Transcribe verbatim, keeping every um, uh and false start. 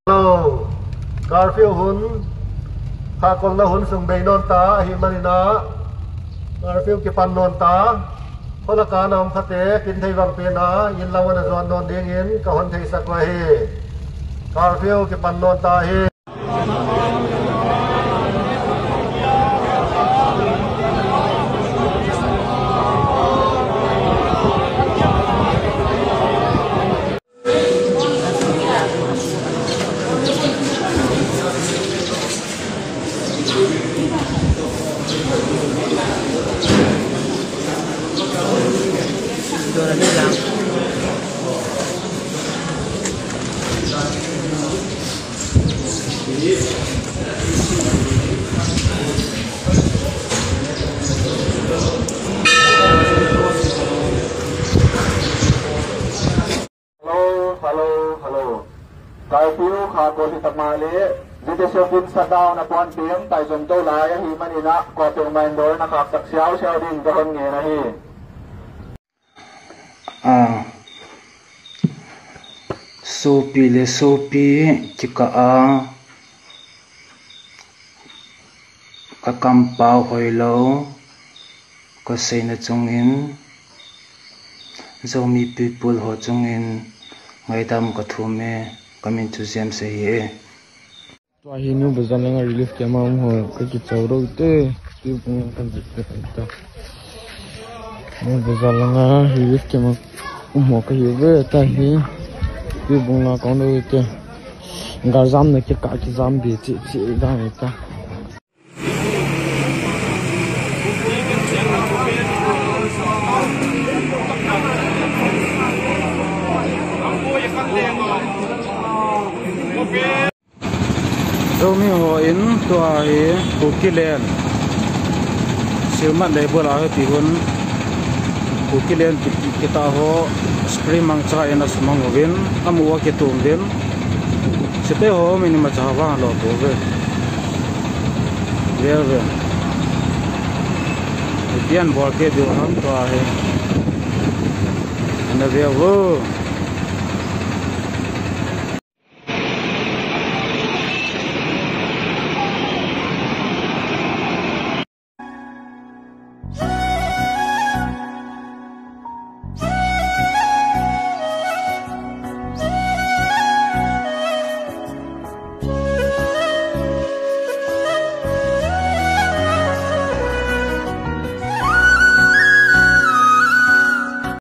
Hello. Curfew hun, khakolna hun sung bei non ta, ahi manin a, curfew kipan non ta, kholaka na um khate, kin thei vang pen a, in lam ana zuan non dingin, ka hon theisak u ahi. Curfew kipan non ta hi. Hello, hello, hello. Curfew khakol hita male, Zite Sopin shutdown a pon teng, tai jom to lai ahi manin a, ko peng main dol na khak sak siau siau ding ka hon ngen ahi. A, sopi le sopi kikah a, ka kampau hoilou, ka seina chungin, Zomi people ho chungin, ngaidam ka thum e, ka min chu James ahi e. Tua hi New Bazar langa relief camp a um ho ka kichou dou te, New Bazar langa relief camp a um ho ka hi ve ta hi, New Bazar langa kong dou te, galjam na kikah kijam be chi chi dan ta. Zomi ho in tua hi Kuki land. Silmat lei bula hi ti hun. Kuki land ki, kita ho spring mangcha in a sumang uvin. Amu a kitum vin. Site ho minima cha vang lo bo ve. Ve ve. Pian bol ke diu ham tua hi. Ana ve vo.